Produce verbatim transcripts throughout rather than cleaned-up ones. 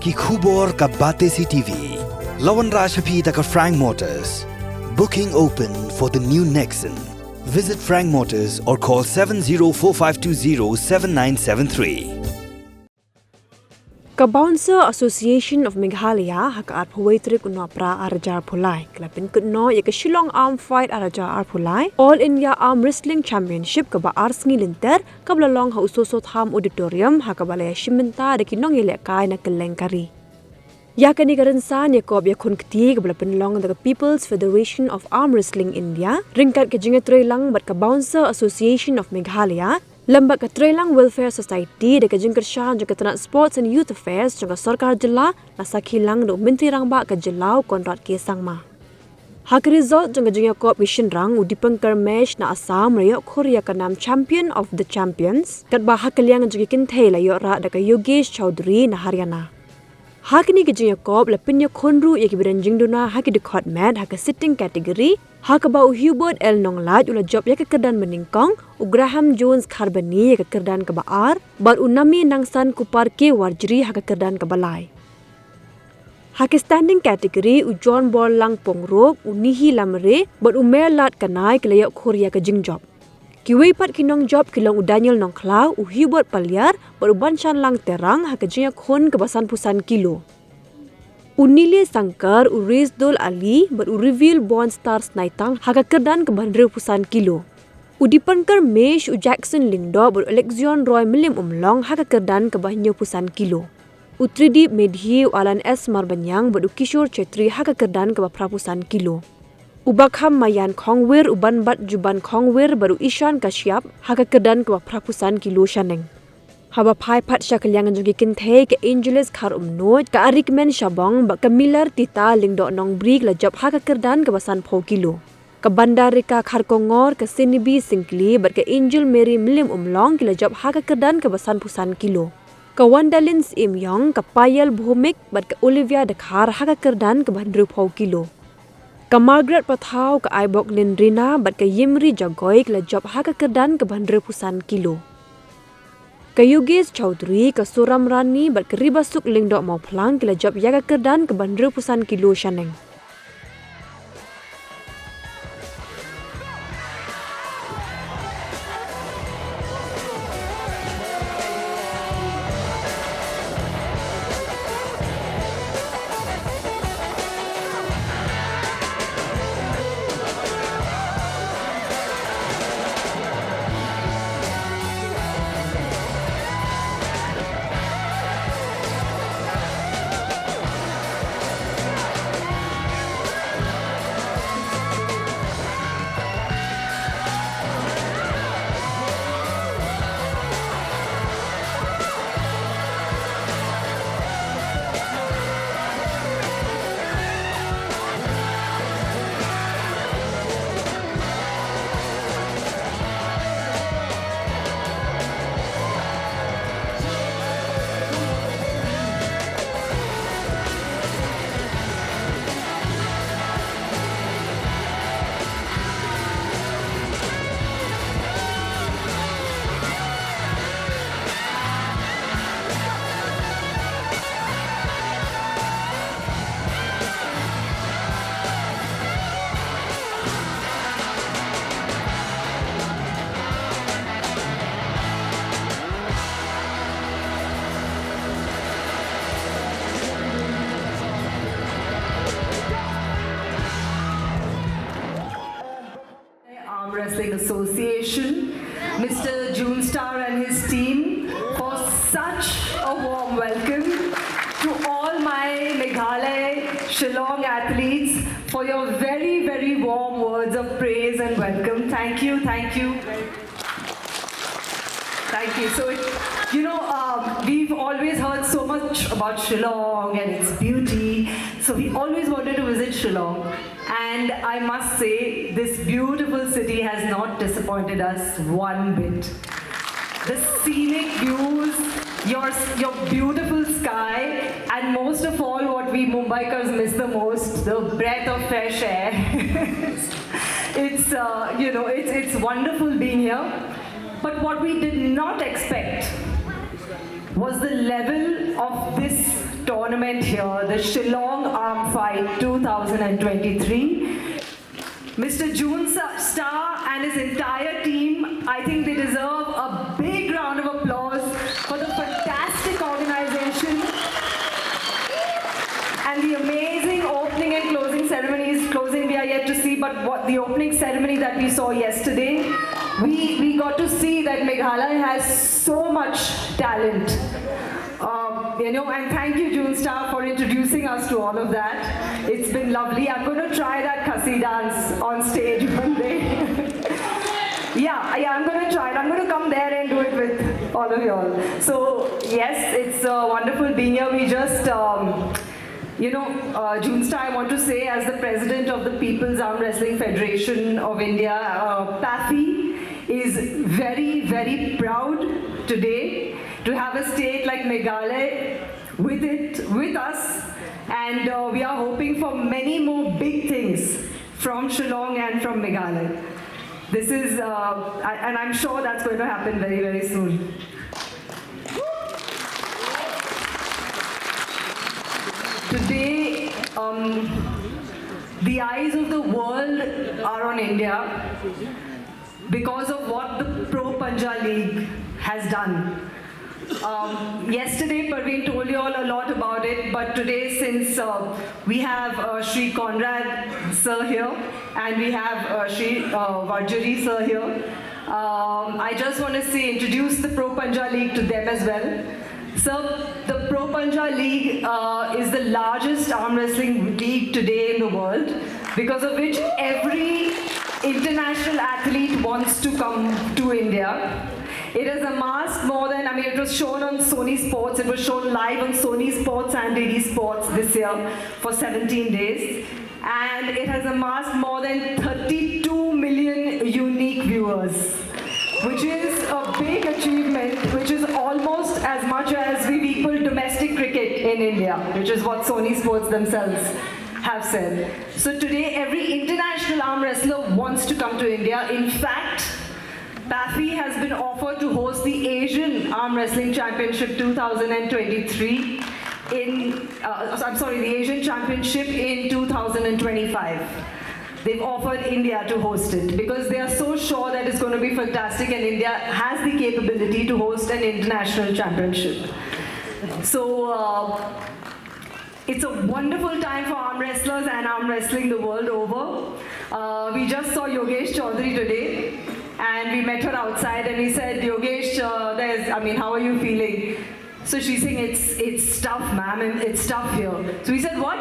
Ki khubor ka Batesi T V. La wanrah sha phi da ka Frank Motors. Booking open for the new Nexon. Visit Frank Motors or call seven zero four five two zero seven nine seven three. Ka Bouncer Association of Meghalaya ha ka arphew wei tarik u Nohprah arhajar arphew lai ka la pynkut noh ïa ka Shillong Arm Fight arhajar arphew lai All India Arm Wrestling Championship kaba ar sngi lynter kaba la long ha u Soso Tham Auditorium ha kaba la ïashim bynta da ki nongïalehkai na kylleng ka ri. Ïa kane ka rynsan ïakob ïakhun kti kaba la pynlong da ka People's Federation of Arm Wrestling India ryngkat ka jingïatreilang bad ka Bouncer Association of Meghalaya lem bad ka Treilang Welfare Society da ka jingkyrshan jong ka tnat Sports and Youth Affairs jong ka sorkar jylla, la sakhi lang da u Myntri Rangbah ka jylla u Conrad K Sangma. Ha ka result jong ka jingïakob ki shynrang, u Dipankar Mesh na Assam u la ïoh khur ïa ka nam Champion of the Champions, katba ha ka liang jong ki kynthei la ïoh rah da ka Yogesh Chowdhury na Haryana. Ha kane ka jingïakob la pynïakhun ruh ïa kiba don jingduna ha ki dkhot met ha ka sitting category, ha kaba u Hubert L Nonglait u la jop ïa ka kyrdan banyngkong, u Graham Jones Kharbani ïa ka kyrdan kaba ar, bad u Nami Nangsan Kupar K Warjri ha ka kyrdan kaba lai. Ha ka standing category, u John Borlang Pongrop, u Nihi Lamre bad u Merlad Kanai ki la ïoh khur ïa ka jingjop. Kiwei pat ki nongjop ki long u Daniel Nongkhlaw, u Hubert Paliar bad u Banshanlang Terang ha ka jingïakhun kaba sanphew san kilo. U Nile Sangkar, u Resdol Ali bad u Reveal Born Star Snaitang ha ka kyrdan kaba hynriewphew san kilo. U Dipankar Mesh, u Jackson Lyngdoh bad u Alexion Roy Mylliem Umlong ha ka kyrdan kaba hynñiewphew san kilo. U Tridip Medhi, u Alan S Marbaniang bad u Kishore Chhetri ha ka kyrdan kaba phraphew san kilo. U Bakham Mayan Khongwir, u Banbat Juban Khongwir bad u Ishan Kashyap ha ka kyrdan kaba phraphew san kilo shaneng. Haba phai pat sha ka liang jong ki kynthei, ka Angeles Kharumnuid, ka Arikmen Shabong bad ka Milar Tita Lyngdoh Nongbri ki la jop ha ka kyrdan kaba sanphew kilo. Ka Bandarika Kharkongor, ka Sinibi Syngkli bad ka Angel Mary Mylliem Umlong ki la jop ha ka kyrdan kaba sanphew san kilo. Ka Wandalin Syiemiong, ka Payal Bhowmik bad ka Olivia Dkhar ha ka kyrdan kaba hynriewphew kilo. Ka Margaret Pathaw, ka Aiboklin Rina bad ka Yimri Jagoi ki la jop ha ka kyrdan kaba hynriewphew san kilo. Ka Yogesh Chowdhury, ka Suram Rani bad ka Ribasuk Lyngdoh Mawphlang ki la jop ïa ka kyrdan kaba hynriewphew san kilo shaneng. Arm Wrestling Association, Mister June Star and his team, for such a warm welcome, to all my Meghalaya Shillong athletes for your very, very warm words of praise and welcome. Thank you, thank you. Thank you. So, it, you know, um, we've always heard so much about Shillong and its beauty. So we always wanted to visit Shillong. And I must say, this beautiful city has not disappointed us one bit. The scenic views, your, your beautiful sky, and most of all, what we Mumbaikars miss the most, the breath of fresh air. It's, uh, you know, it's, it's wonderful being here. But what we did not expect was the level of this tournament. Here, the Shillong Arm Fight two thousand twenty-three. Mister June Sa- Star and his entire team, I think they deserve a big round of applause for the fantastic organization and the amazing opening and closing ceremonies. Closing we are yet to see, but what the opening ceremony that we saw yesterday, we, we got to see that Meghalaya has so much talent. Um, you know, and thank you, June Star, for introducing us to all of that. It's been lovely. I'm going to try that Khasi dance on stage one day. Yeah, yeah, I'm going to try it. I'm going to come there and do it with all of you all. So, yes, it's uh, wonderful being here. We just, um, you know, uh, June Star, I want to say, as the president of the People's Arm Wrestling Federation of India, uh, PAFI, is very, very proud today to have a state like Meghalaya with it, with us, and uh, we are hoping for many more big things from Shillong and from Meghalaya. This is, uh, I- and I'm sure that's going to happen very, very soon. Today, um, the eyes of the world are on India because of what the Pro Panja League has done. Um, yesterday, Parveen told you all a lot about it, but today, since uh, we have uh, Shri Conrad sir here and we have uh, Shri uh, Varjari sir here, um, I just want to say, introduce the Pro Panja League to them as well. So, the Pro Panja League uh, is the largest arm wrestling league today in the world, because of which every international athlete wants to come to India. It has amassed more than, I mean, it was shown on Sony Sports, it was shown live on Sony Sports and D D Sports this year for seventeen days. And it has amassed more than thirty-two million unique viewers, which is a big achievement, which is almost as much as we've equaled domestic cricket in India, which is what Sony Sports themselves have said. So today, every international arm wrestler wants to come to India. In fact, PAFI has been offered to host the Asian Arm Wrestling Championship two thousand twenty-three in, uh, I'm sorry, the Asian Championship in two thousand twenty-five. They've offered India to host it because they are so sure that it's going to be fantastic and India has the capability to host an international championship. So, uh, it's a wonderful time for arm wrestlers and arm wrestling the world over. Uh, we just saw Yogesh Chaudhary today, and we met her outside, and we said, "Yogesh, uh, there's, I mean, how are you feeling?" So she's saying, "It's it's tough, ma'am, and it's tough here." So we said, "What?"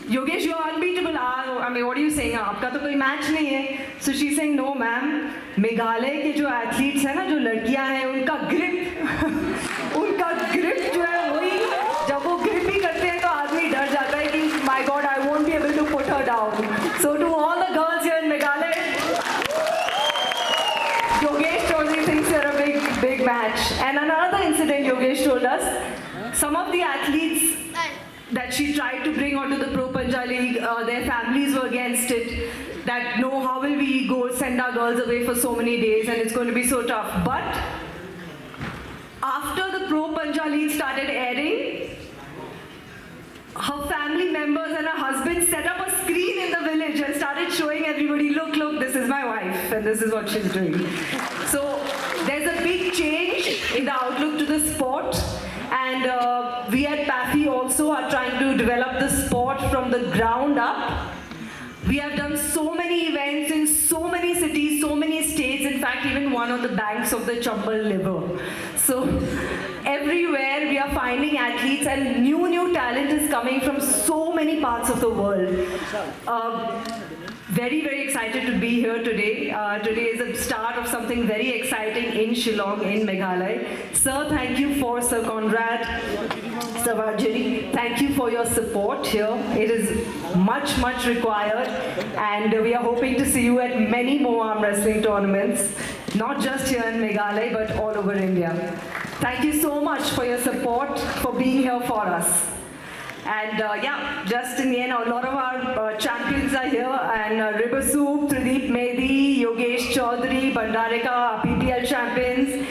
"Yogesh, you are unbeatable. Ah, I mean, what are you saying? आपका तो कोई match नहीं है." So she's saying, "No, ma'am. मेघालय के जो athletes हैं ना, जो लड़कियां हैं, उनका grip, उनका grip जो है, वही, जब वो grip ही करते हैं, तो आदमी डर जाता है कि, my God, I won't be able to put her down." So to all the girls here in Meghalaya, Yogesh Chaudhary thinks you're a big, big match. And another incident Yogesh told us, some of the athletes that she tried to bring onto the Pro Panja League, uh, their families were against it. That, "No, how will we go send our girls away for so many days and it's going to be so tough?" But after the Pro Panja League started airing, her family members and her husband set up a screen in the village and started showing everybody, "Look, look, this is my wife and this is what she's doing." So there's a big change in the outlook to the sport. And uh, we at PAFI also are trying to develop the sport from the ground up. We have done so many events in so many cities, so many states, in fact, even one on the banks of the Chambal River. So, everywhere we are finding athletes, and new, new talent is coming from so many parts of the world. Uh, very, very excited to be here today. Uh, today is the start of something very exciting in Shillong, in Meghalaya. Sir, thank you for, Sir Conrad, Sir Varjari, thank you for your support here. It is much, much required, and we are hoping to see you at many more arm wrestling tournaments, not just here in Meghalaya, but all over India. Thank you so much for your support, for being here for us. And uh, yeah, just in the end, a lot of our uh, champions are here, and uh, Ribasoop, Tridip Medi, Yogesh Chaudhary, Bhandarika, our P P L champions,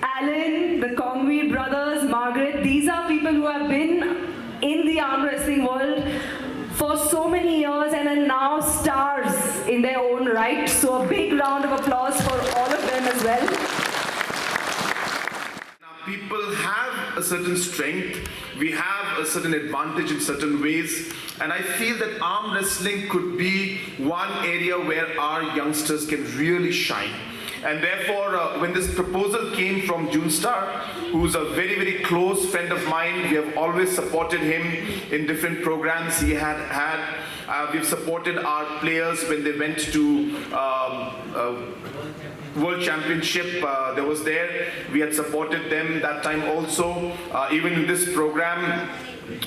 Alan, The Kongwi brothers, Margaret, these are people who have been in the arm wrestling world for so many years and are now stars in their own right. So a big round of applause for all of them as well. Now, people have a certain strength, we have a certain advantage in certain ways, and I feel that arm wrestling could be one area where our youngsters can really shine. And therefore, uh, when this proposal came from June Star, who's a very, very close friend of mine, we have always supported him in different programs he had had. Uh, we've supported our players when they went to um, uh, World Championship. Uh, there was there. We had supported them that time also. Uh, even in this program,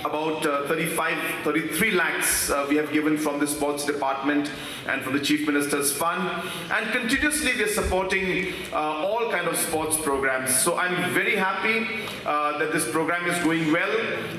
about uh, thirty-five, thirty-three lakhs uh, we have given from the sports department and from the Chief Minister's Fund, and continuously we are supporting uh, all kind of sports programs. So I'm very happy uh, that this program is going well.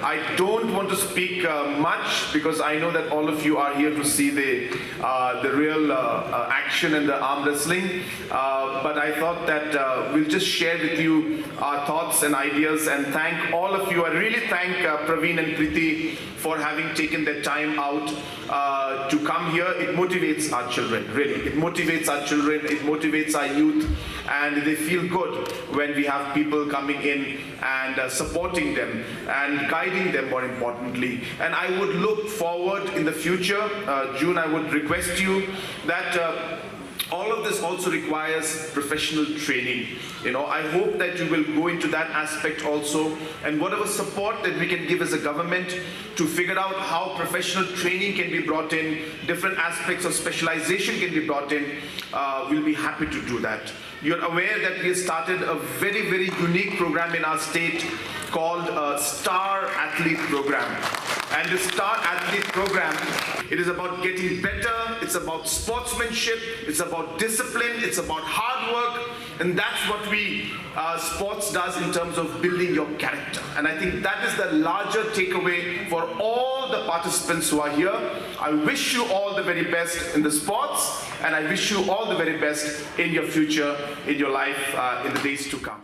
I don't want to speak uh, much because I know that all of you are here to see the uh, the real uh, uh, action and the arm wrestling. Uh, but I thought that uh, we'll just share with you our thoughts and ideas and thank all of you. I really thank uh, Praveen and Preeti for having taken their time out uh, to come here. It motivates our children, really. It motivates our children, it motivates our youth, and they feel good when we have people coming in and uh, supporting them and guiding them, more importantly. And I would look forward in the future, uh, June, I would request you that. Uh, all of this also requires professional training. You know, I hope that you will go into that aspect also, and whatever support that we can give as a government to figure out how professional training can be brought in, different aspects of specialization can be brought in, uh, we'll be happy to do that. You're aware that we started a very, very unique program in our state called a Star Athlete Program. And the Star Athlete Program, it is about getting better, it's about sportsmanship, it's about discipline, it's about hard work, and that's what we uh, sports does in terms of building your character. And I think that is the larger takeaway for all the participants who are here. I wish you all the very best in the sports, and I wish you all the very best in your future, in your life, uh, in the days to come.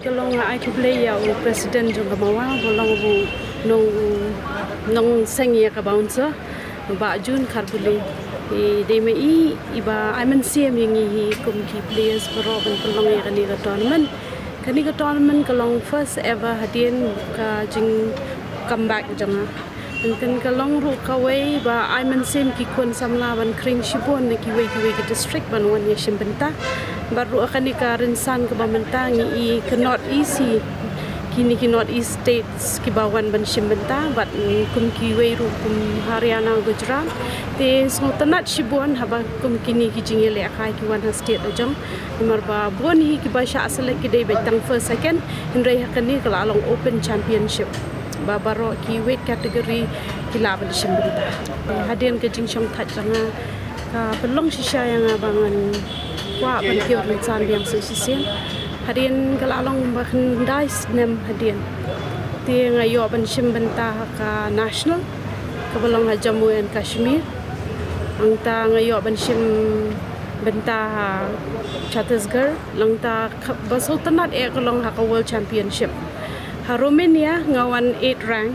Ka long ai khublei ïa u president jong ka MAWA, ba long u nong, u nongseng ïa ka bouncer, Bah June Kharbuli. I dei ma i, i ba ai mynsiem ïa ngi hi kum ki players baroh ban pynlong ïa kane ka tournament. Kane ka tournament ka long first ever hadien ka jing comeback jong nga. Mynta ka long ruh kawei ba ai mynsiem ki khun samla ban khring shibun na kiwei kiwei ki district ban wan ïa shim bynta. Bad ruh kane ka rynsan kaba mynta ngi i ka North East hi, kine ki North East states kiba wan ban shim bynta, bad, mm, kum kiwei ruh kum Haryana, Gujarat. Te sngewtynnat shibun haba kum kine ki jingïalehkai ki wan ha state la jong. Namar ba bun hi kiba shah select ki dei beit tang first, second, hynrei ha kane ka la long open championship, ba baroh ki weight category ki lah ban shim bynta. Hadien ka jingshongthait jong nga ka pynlong shisha ïa nga ba ngan kwah ban kiew rynsan biang sa shisien. Hadien ka la long ba khyndai snem hadien, te nga ïoh ban shim bynta ha ka national kaba long ha Jammu and Kashmir. Nangta nga ïoh ban shim bynta ha Chhattisgarh. Nangta ka, ba sngewtynnat eh ka long ha ka World Championship ha Romania, nga wan eight rank.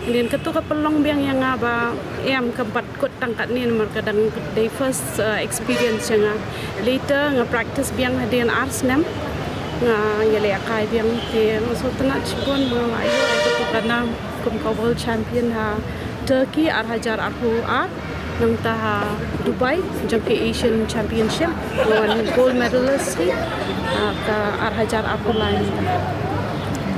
Hadien kato ka pynlong biang ïa nga ba em, kam pat kut tang katne namar ka dang dei first, uh, experience jong nga. Later nga practice biang hadien ar snem, nga ïalehkai biang. Te nga sngewtynnat shibun ba nga la ïoh ïa kato ka nam kum ka world champion ha Turkey ar hajar arphew ar. Nangta ha Dubai jong ka Asian Championship, nga wan gold medalist hi, ah, ka ar hajar arphew lai.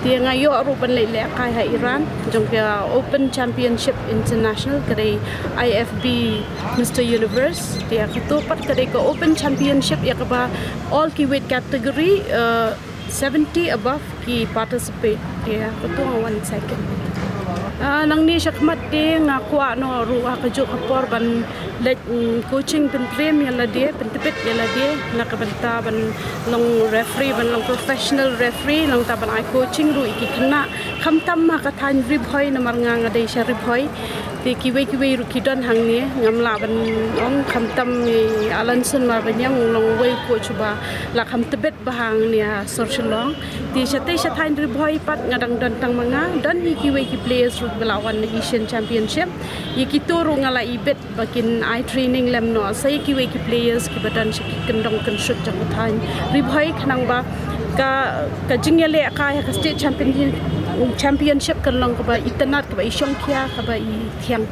Te nga ïoh ruh ban leit lehkai ha Iran jong ka Open Championship International, ka dei I F B Mister Universe. Te kato pat ka dei ka Open Championship ïa kaba all ki weight category, eh, seventy above ki participate. Te kato nga wan second. Ah, nangne shakhmat te nga kwah noh ruh ha kajuh ka por ban leit, mm, coaching, pyntrem ïa lade, pyntbit ïa lade na ka bynta ban long referee, ban long professional referee, nangta ban ai coaching ruh ïa ki khynnah, khamtam ha ka thaiñ Ri Bhoi namar nga, nga dei sha Ri Bhoi. Te kiwei kiwei ruh ki don hangne, ngam lah ban ong, khamtam i Alanson Marbaniang u long uwei u coach uba la kham tbit ba hangne ha sor Shillong. Te shatei sha thaiñ Ri Bhoi pat nga dang don tang ma nga, don hi kiwei ki players ruh ba la wan na Asian Championship. Ïa kito ruh nga la ibit ba kin ai training lem noh sa ïa kiwei ki players kiba don sha ki kyndong kynshut jong ka thaiñ Ri Bhoi, khnang ba ka, ka jingïalehkai ha ka state champion, championship kan long kaba itynnat, kaba ishongkhia, kaba ithiang,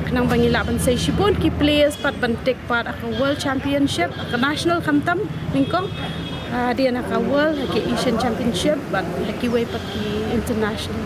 khnang ba ngi lah ban sei shibun ki players pat ban take part ha ka World Championship, ha ka national khamtam nyngkong, hadien ha ka World, ha ka Asian Championship bad ha kiwei pat ki international.